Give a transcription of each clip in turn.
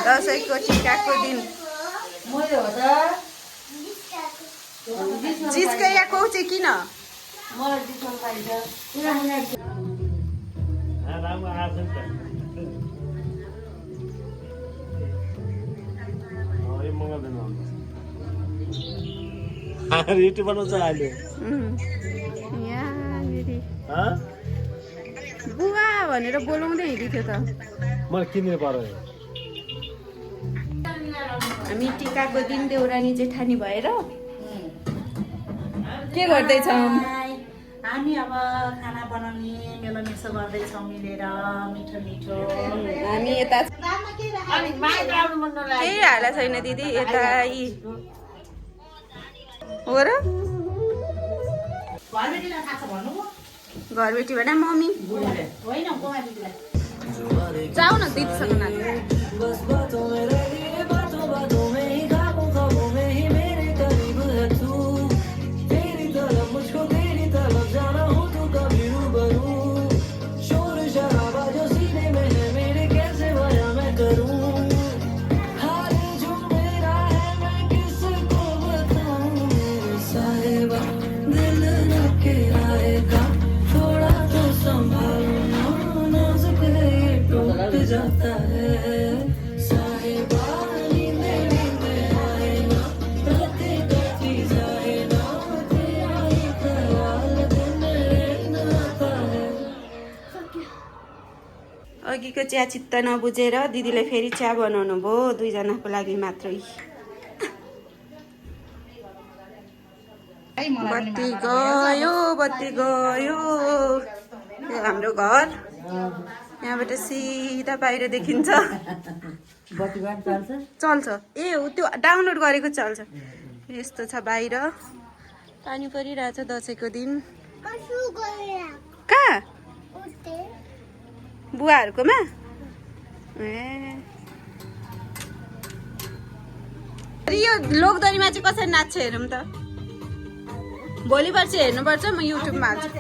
दसैँको टिकाको दिन जिस्कैयाको चाहिँ किन युट्युब बनाउँछ अहिले बुवा भनेर बोलाउँदै हिँडेको थियो त मलाई किन्नु पर्यो हामी टिकाको दिन देउरानी जेठानी भएर के गर्दैछौँ हामी अब खाना बनाउने मेलामेसो गर्दैछौँ मिलेर मिठो मिठो हामी यता केही हालेको छैन दिदी यता हो र घरबेटीलाई थाहा छ भन्नु घरबेटी भने मम्मी होइन गोमा दिदीलाई जाऊ न दिदीसँग नाच्नु जाता है साहिबा नींदे नींदे आए ना रातें कटी जाए ना तेरा ही ख्याल दिन में आता है अघिको चिया चित्त नबुझेर दिदीले फेरि चिया बनाउनु भयो दुईजनाको लागि मात्रै बत्ती गयो यो हाम्रो घर यहाँबाट सिधा बाहिर देखिन्छ चल्छ ए त्यो डाउनलोड गरेको चल्छ यस्तो छ बाहिर पानी परिरहेछ दसैँको दिन कहाँ बुवाहरूकोमा ए यो लोकदरीमा चाहिँ कसरी नाच्छ हेरौँ त भोलि पर्छ हेर्नुपर्छ म युट्युबमा हाल्छु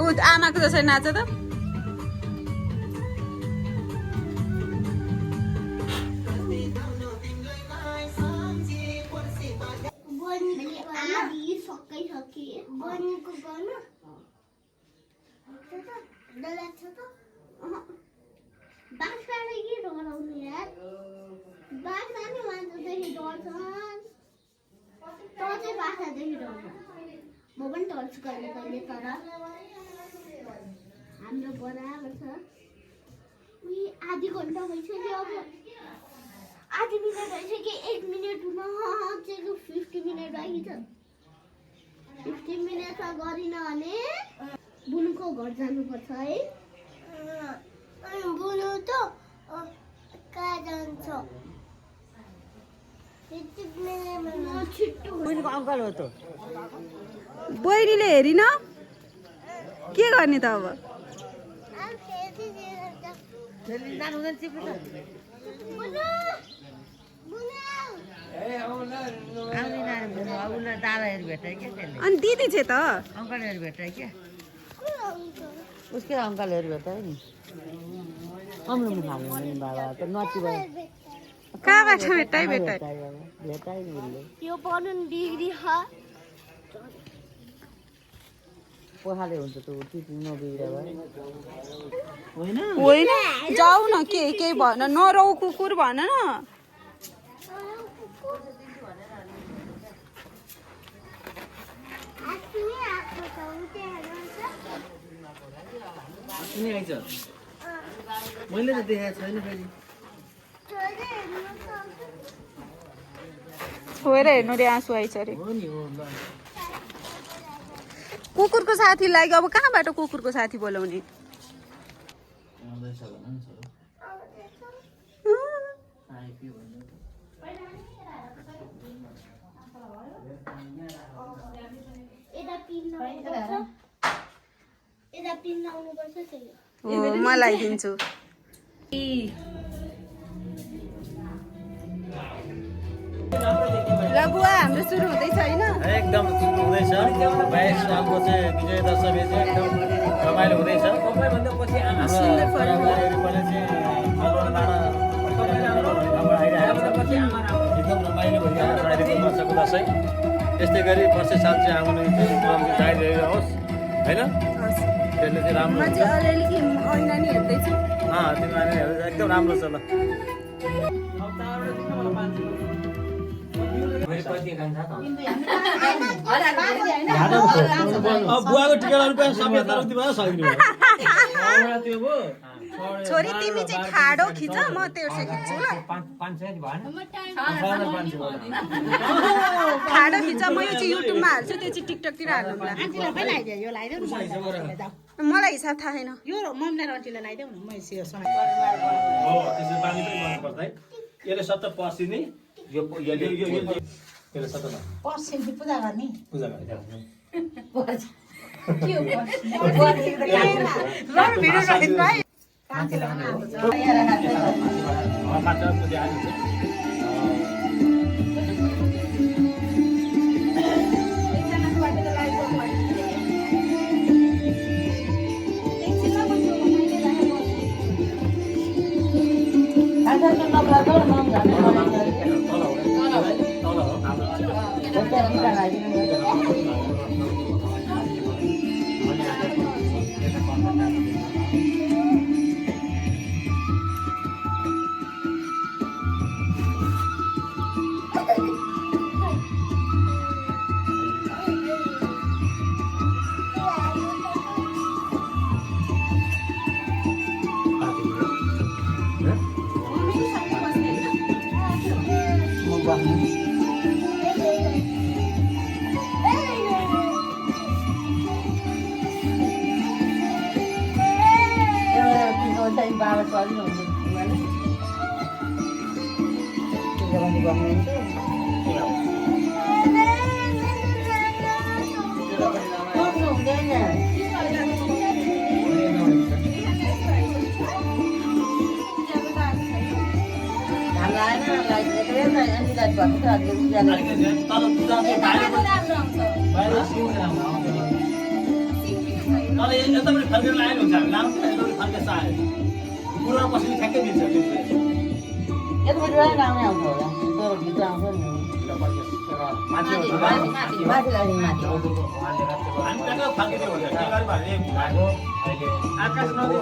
ऊ आमाको जसरी नाच्छ त म पनि टर्च गर्ने कहिले तर हाम्रो बराबर छ आधी घन्टा भइसक्यो अब आधी मिनट भइसक्यो 1 मिनट हुन आँचेको 50 मिनट बाँकी छ 50 मिनटमा गरिन भने बुनुको घर जानुपर्छ है बुनु त कहाँ जान्छ अङ्कल हो त बहिनीले हेरिन के गर्ने त अब दादाहरू भेटायो क्या त्यसले अनि दिदी छ त अङ्कलहरू भेटायो क्या उसकै अङ्कलहरू भेटायो नि अम्लो खानु बाबा त नची भयो कहाँबाट भेटाइ भेटाइ भेटायो नि उसले यो पढ्नु डिग्री ह पोखाले हुन्छ त टिचिङ नबिग्रियो भयो होइन जाऊ न के भन नरौ कुकुर भन न मैले त देखाएको छैन फेरि छोएर हेर्नु रे आँसु आइछ अरे कुकुरको साथीलाई अब कहाँबाट कुकुरको साथी बोलाउने हो म लगाइदिन्छु ल बुवा हाम्रो सुरु हुँदैछ होइन एकदम हुँदैछ 22 सालको चाहिँ विजय दशमी चाहिँ एकदम रमाइलो हुँदैछ हाम्रो बाबु दसैँ यस्तै गरी वर्षै साल चाहिँ आउने क्रम चाहिँ जारी रहेको होस् होइन त्यसले चाहिँ राम्रो म हुन्छ चाहिँ अलिअलि ऐना नि हेर्दैछु तिमीहरू एकदम राम्रो छ ल बुवाको टिका लाउनु पायो सबै तर तिमीलाई सकिदिनु छोरी तिमी चाहिँ ठाडो खिच म तेर्से खिच्छु ल ठाडो खिच म यो चाहिँ युट्युबमा हाल्छु त्यो चाहिँ टिकटकतिर हाल्नु होला मलाई हिसाब थाहा छैन हो त्यसरी बानी पनि गर्नुपर्छ है यसले सत्त पर्सिने यो यसले सत्त पूजा गर्ने यता पनि फर्केर लाएर हुन्छ हामी लानु यता पनि फर्केर चाह्यो पुरा पसिनी ठ्याक्कै मिल्छ आकाश नदी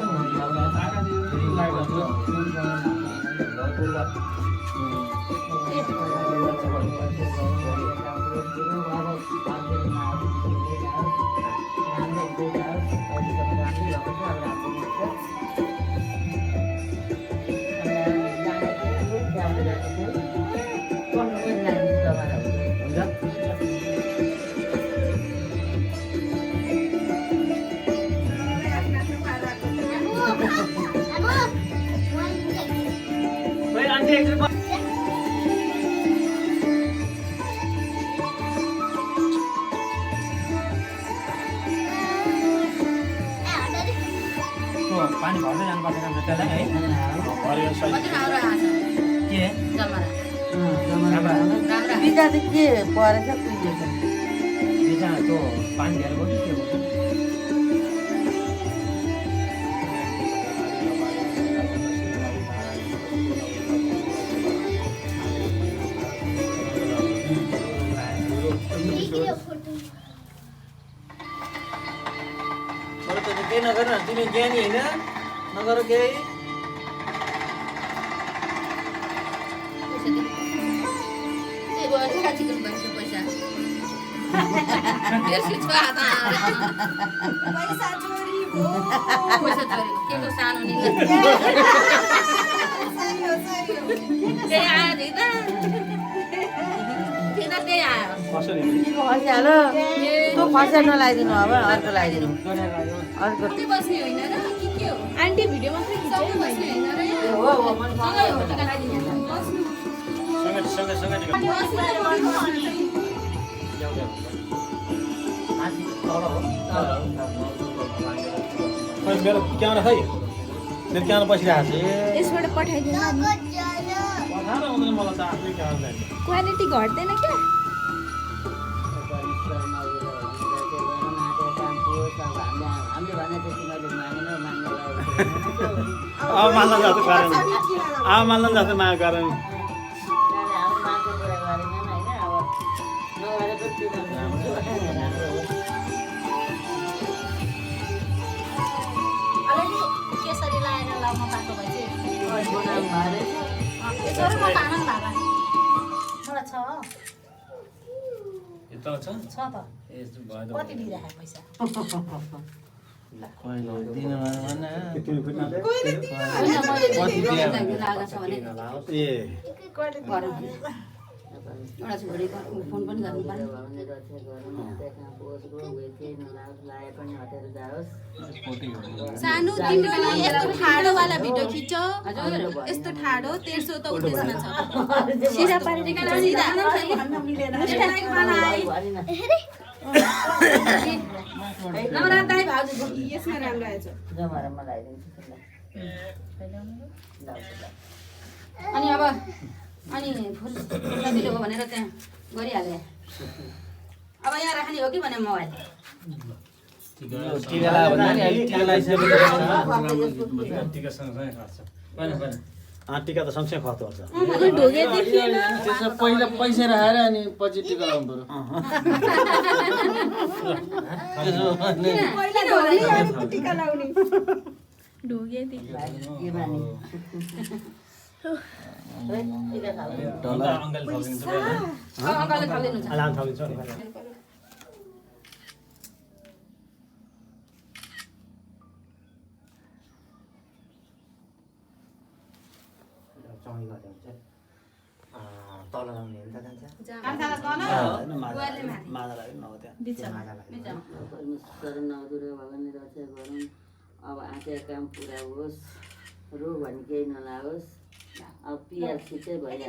पानी भर्दै जानुपर्छ त्यसलाई है बिजा चाहिँ के परेछ कुहिएको बिजा त्यो पानी धेरै भयो के हुन्छ केही नगर न तिमी ज्ञानी होइन नगर केही पैसा चोरी भो सानो नि कसरी खसिहाल्यो तँ खसिया नलाइदिनु अब अर्को लगाइदिनु अर्को आन्टी भिडियोमा मेरो क्यामेरा खै मेरो क्यामेरा बसिरहेको छ यसबाट पठाइदिनु पठाएर आउँदैन मलाई त आफ्नै क्यामेरा क्वालिटी घट्दैन क्या अब मान्न जस्तो कारण अब मान्न जस्तो माग कारण अलिअलि केसरी लगाएर लाउन पाएको भए चाहिँ बनाउनु भएर यसो म पामा नि बाबा मलाई छ यो त छ छ त ए भयो त कति दिइराखे पैसा एउटा छोरी फोन पनि गर्नु पर्यो सानो तिम्रो यस्तो ठाडोवाला भिडियो खिच्छ यस्तो ठाडो 1300 त उदेशमा छ सिधा पारेर यसमा राम्रो आएछ अनि अब अनि फुर्सदिलो हो भनेर त्यहाँ गरिहाले अब यहाँ राख्ने हो कि भने मोबाइल टिका लगायो भने नि टिका लगाइसकेपछि टिका सँगसँगै खर्च होइन होइन टिका त सँगसँगै खर्च गर्छ ढोगे देखिएन त्यसमा पहिला पैसा राखेर अनि पछि टिका लाउनु पर्यो टिका लाउने ढोगे देखि अङ्कल थपिदिन्छ अङ्कलले थपिदिनुहुन्छ अलाम थपिदिन्छ नि तल लाउने त परमेश्वर नदुर भगवान्ले रक्षा गरौँ अब आँटेको काम पुरा होस् रोग भने केही नलागोस् अब पिआर छिटै बिहार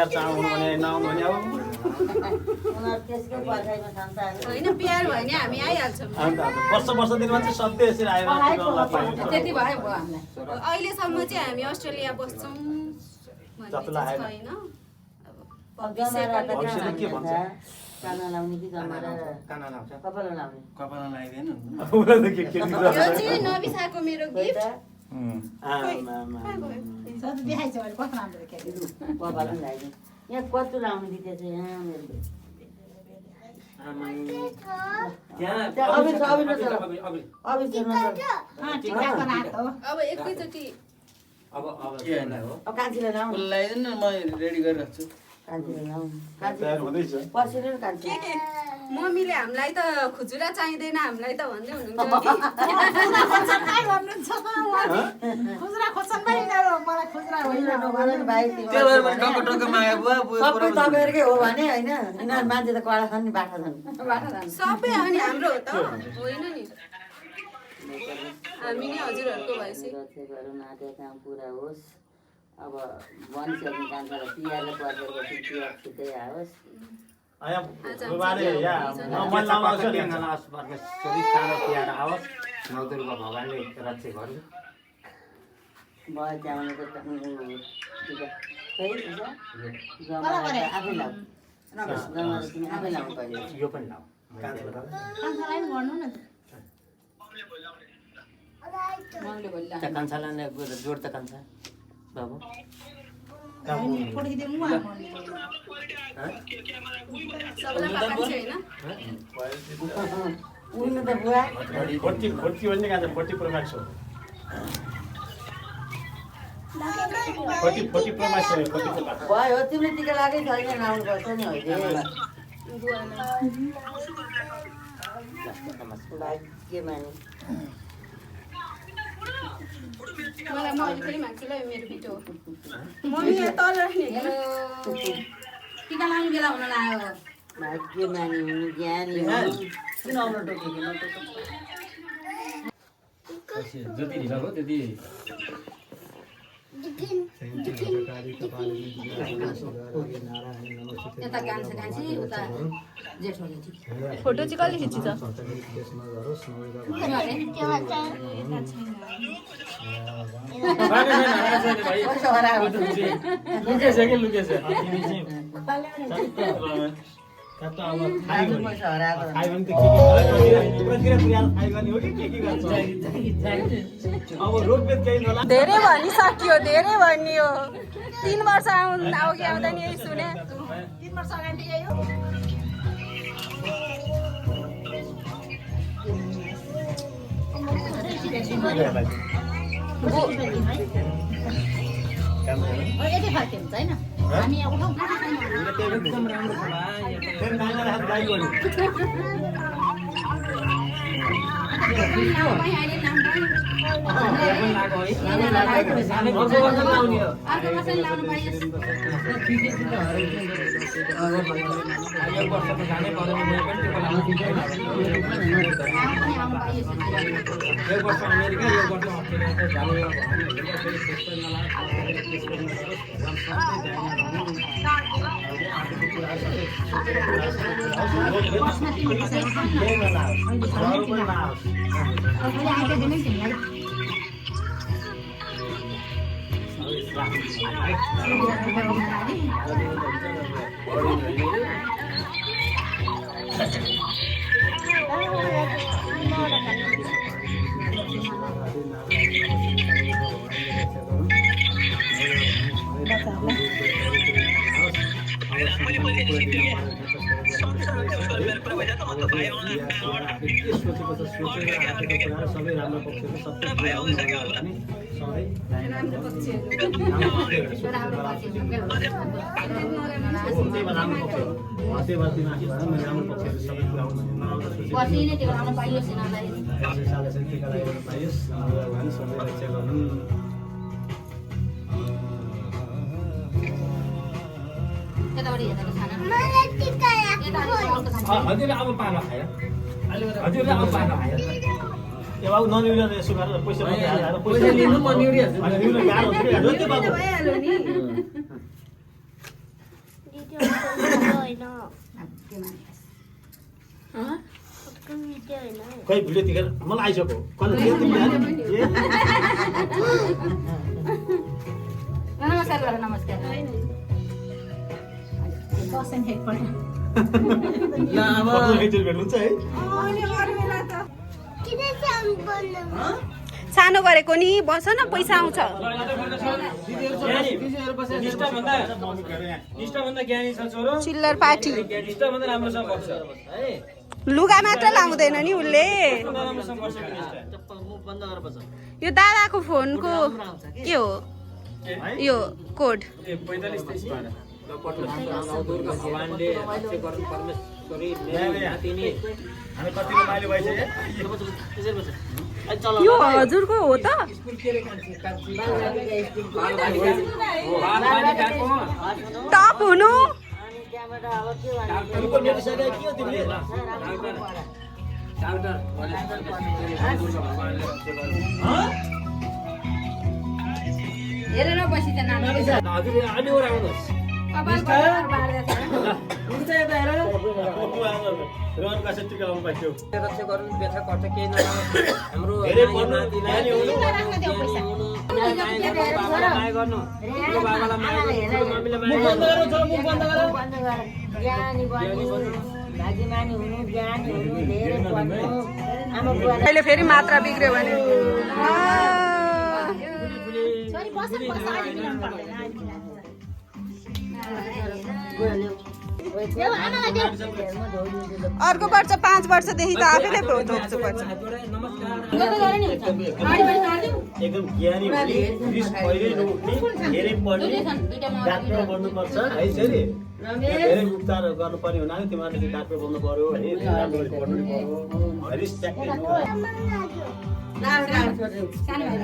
चाहनु भने नआउनु भने अब उनीहरू त्यसकै पर्खाइमा संसार होइन बिहार भयो भने हामी आइहाल्छौँ वर्ष दिनमा चाहिँ सधैँ यसरी आएर त्यति भयो हामीलाई अहिलेसम्म चाहिँ हामी अस्ट्रेलिया बस्छौँ भन्ने चाहिँ छैन भविष्यले के भन्छ काना लाउने कि जमारा काना लाउँछ कपाल लाउने कपालमा लगाइदिएन यो चाहिँ नबिसाको मेरो गिफ्ट कपाल लगाइदिनु यहाँ कस्तो लाउने दिदी चाहिँ यहाँ मेरो अब एकैचोटि अब कान्छीलाई लाउनु लगाइदिनु न म रेडी गरिराख्छु कान्छीलाई लाउनु तयार हुँदैछ पर्सिले कान्छी मम्मीले हामीलाई त खुजुरा चाहिँदैन हामीलाई त भन्दै हुनुहुन्छ सबै तपाईँहरूकै हो भने होइन यिनीहरू मान्छे त कडा छन् नि बाठा छन् सबै अनि हाम्रो हो त होइन नि हामी नै हजुरहरूको भएपछि नाट्य काम पुरा होस् अब भनिसक्ने कान्छालाई पिआरले पर्दाखेरि पिआर छिटै आओस् भगवान्ले रक्षा गर्नु भयो त्यहाँबाट त खै जमारा आफै लाऊ जमारा तिमी आफै लाउनु पर्यो यो पनि लाऊ मम्मीले भोलि त्या कान्छालाई जोड त कान्छा बाबु सबलाई पकाउँछ होइन उड्नु त बुवा 40 भन्ने कान्छ 40 प्रो म्याक्स हो 40 प्रो म्याक्स हो 40 प्रो म्याक्स भयो तिमीले टिका लागै छैन आउनुपर्छ नि अहिले के माने मलाई म अहिले फेरि माग्छु ल यो मेरो भिडियो हो मम्मी यहाँ तल राख्ने टिका लाउने बेला हुन लाग्यो भाग्य माने हुनु ज्ञानी किन आउन टोकेको जति ढिला भयो त्यति यता कान्छी उता जेठोले फोटो चाहिँ कहिले खिचिन्छ लुकेछ कि लुकेछ पैसा हराएको खायो भने त के बाहिर पुर्याएर खाइ गर्ने हो कि के गर्छ अब रोगवेद केही नला धेरै भनिसकियो धेरै भनियो 3 वर्ष अघि आउँदा नि यही सुने 3 वर्ष अगाडि यही हो यति फर्के हुन्छ हैन हामी यहाँ उठाउँ एकदम राम्रो छ बा फेरि नानीलाई हात गाई गर्नु सबै राम्रो पक्षको सबै हजुरले अब पार्न खायो हजुरले अब पार्न खायो ए बाबु ननिउला यसो गरेर पैसा हालेर पैसा लिनु म निउरिहाल्छु अनि निउला गाह्रो हुन्छ के रोज्दै बाबु भइहाल्यो नि खै भिडियो देखेर मलाई आइसक्यो कसले नमस्कार गर नमस्कार ल अब भेट हुन्छ है सानो गरेको नि बस न पैसा आउँछ निष्ठाभन्दा ज्ञानी छ छोरो चिल्लर पार्टी निष्ठाभन्दा राम्रोसँग बस्छ है लुगा मात्र लाउँदैन नि उसले राम्रोसँग बस्छ मुख बन्द गरेर बस्छ यो दादाको फोनको के हो यो कोड ए 45 23 12 दुर्गा भगवानले रक्षा गरून् परमेश्वरी नातिनी हामी कतिको माइली भइसक्यो यो हजुरको हो त टप हुनु हेरेर बसी त नाम हजुर अलि ओराउनुहोस् रोहन कसरी टिका लाउनु पाइयो रक्षा गरून् व्यथा कष्ट केही नलागोस् हाम्रो धेरै पढ्नु नानी हुनु बाबालाई गर्नु बाबालाई माया गर्नु मम्मीलाई माया गर्नु अहिले फेरि मात्रा बिग्रियो भने अर्को वर्ष 5 वर्षदेखि त आफैले ढोक्छु पर्छ एकदम ज्ञानी हुने रिस कहिले नउठ्ने धेरै पढ्ने डाक्टर बन्नुपर्छ है फेरि धेरै उपचार गर्नुपर्ने हुनाले तिमीहरूले डाक्टर बन्नु पर्यो है राम्रो पढ्नु पर्यो रिस ट्याक्कै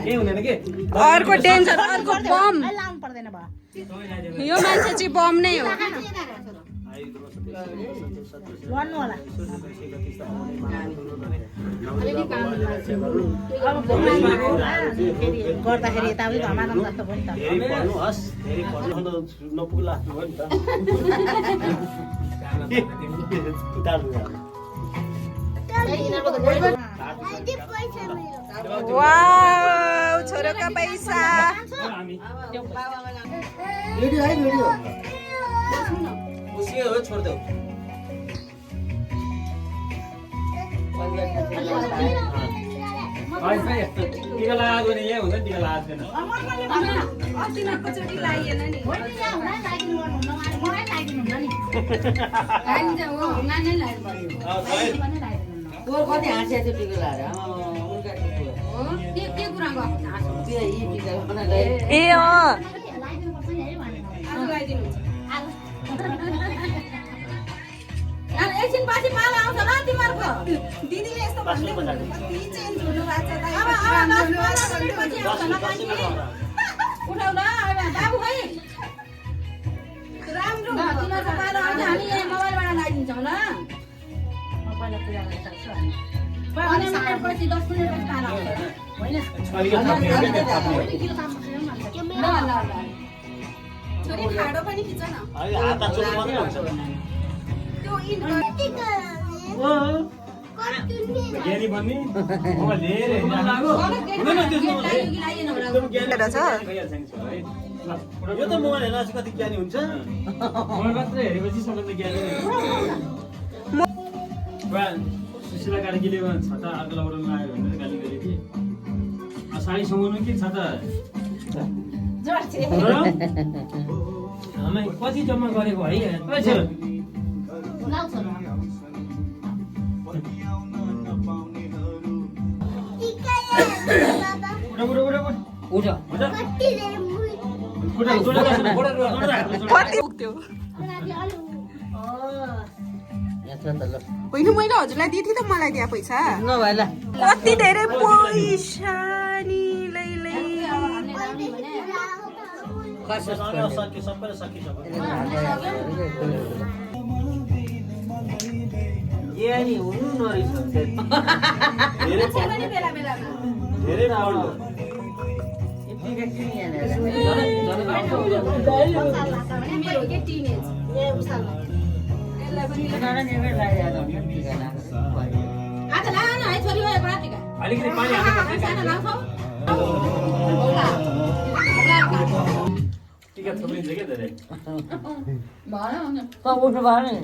के हुँदैन के अर्को डेन्जर अर्को बम यो मान्छे चाहिँ बम नै हो गर्दाखेरि यताउति धमाधम जस्तो पनि त धेरै पढ्नुहोस् धेरै पढ्नु नपुग्ला हो नि त उतार्नु वाउ छोरोका पैसा भिडियो है भिडियो उसी हो छोड दो टिका लगाएको नि यहाँ हुन्छ टिका लगाएको छैन अस्तिको चोटि लागिएन नि तँ कति हाँसिया थियो टिका लगाएर उनका यी टिका बनाएर ए अँ एकछिन पछि पालो आउँछ ल तिमीहरूको दिदीले यस्तो भन्दै कति चेन्ज हुनु भएको छ उठाउ ल बाबु है राम्रो तिमीहरूको पालो आउँछ हामी यहाँ मोबाइलबाट लगाइदिन्छौँ ल अनि मिनटपछि 10 मिनटपछि पालो आउँछ ल ल ल छोरी ठाडो पनि खिच न हात चोट मात्रै हुन्छ त्यो इन ज्ञानी बन्ने म धेरै हुँदैन त्यसमा एकदम ज्ञानी रहेछ भइहाल्छ नि है ल यो त मोबाइल हेर्न चाहिँ कति ज्ञानी हुन्छ मोबाइल मात्र हेरेपछि सबैले ज्ञानी नै सुशीला कार्कीले छाता अर्कोलाई उडाउनु आयो भनेर गाली गरे कि साडी समाउनु के छाता हामी कति जम्मा गरेको है कति पुग्थ्यो होइन मैले हजुरलाई दिएको थिएँ त मलाई त्यहाँ पैसा नभए ल कति धेरै पैसा नि लैलै सबैले सकिसक्यो ज्ञानी हुनु नरहेछ धेरै पढ्नु बेला बेलामा धेरै पढ्नु मेरो के टिनेज आज ला न है छोरी भयो प्रातिका अलिकति पानी हाल्नु सानो लाउँछौ टिका थोप्रिन्छ के धेरै उठ्नु भएन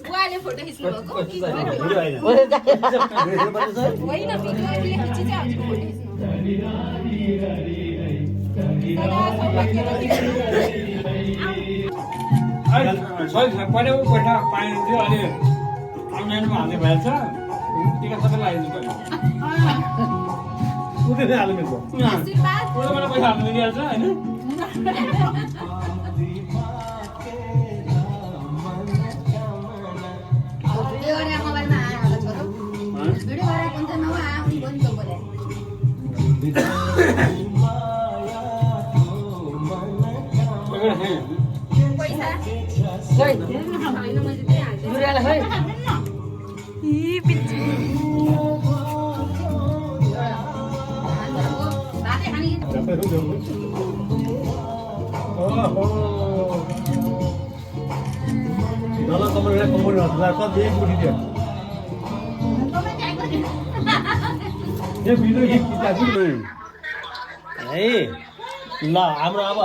बुवाले फोटो खिच्नु भएको भिडियो होइन होइन भिडियो अहिले खिची चाहिँ हजुर फोटो खिच्नु पहिला पैसा पानी थियो अहिले अनलाइनमा हाल्ने भएछ टिका सबै लगाइदिनु पर्यो कुदै हाल्नु मिल्छ आशीर्वाद पैसा हाल्नु मिलिहाल्छ होइन एउटा मोबाइलमा आयो होला छोरो भिडियो गरेको हुन्छ नभए आउने पनि त बोले पैसा होइन मैले त्यही हाल्छु भातै खाने नला कमल कति एक मुठी थियो यो भिडियो है ल हाम्रो अब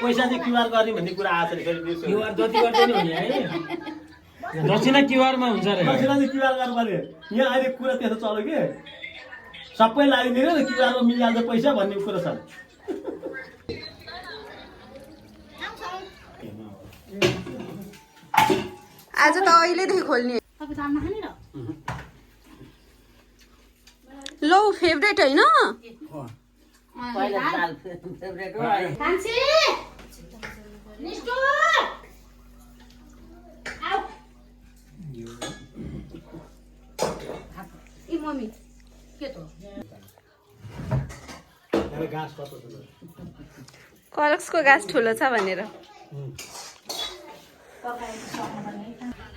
पैसा चाहिँ क्युआर गर्ने भन्ने कुरा आएको छ फेरि क्युआर जति गर्दै नि हुने है दक्षिणा क्युआरमा हुन्छ रे दक्षिणा चाहिँ क्युआर गर्नुपर्ने यहाँ अहिले कुरा त्यस्तो चल्यो कि सबै लगाइदिने र क्युआरमा मिलिहाल्छ पैसा भन्ने कुरा छ आज त अहिलेदेखि खोल्ने तपाईँ सामना खाने र लौ फेभरेट होइन पहिला साल फेभरेट हो कान्छी निष्ठुर आऊ ए मम्मी के त घाँस कस्तो छ कलक्सको गाछ ठुलो छ भनेर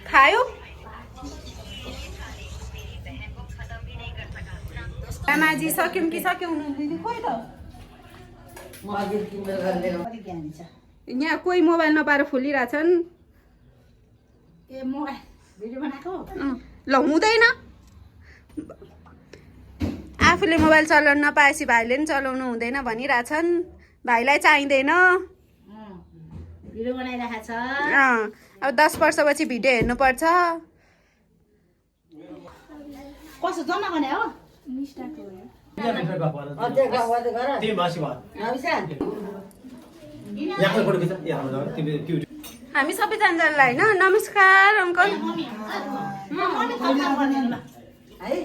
खायो आमाजी सक्यौँ कि सक्यौँ दिदी खोइ त म अघि किमेल गर्ने यहाँ कोही मोबाइल नपाएर फुलिरहेछन् ए मोबाइल भिडियो बनाएको ल हुँदैन आफूले मोबाइल चलाउन नपाएपछि भाइले पनि चलाउनु हुँदैन भनिरहेछन् भाइलाई चाहिँदैन भिडियो बनाइरहेको छ अब 10 वर्षपछि भिडियो हेर्नुपर्छ कसो जम्मा गर्ने हो मिटर गफ गर। त्यहाँ गफ गर्दै गर तिमी मासी भयो नबिसान यहाँ फोटो खिच यहाँ तिमी त्यो हामी सबैजनालाई होइन नमस्कार अङ्कल है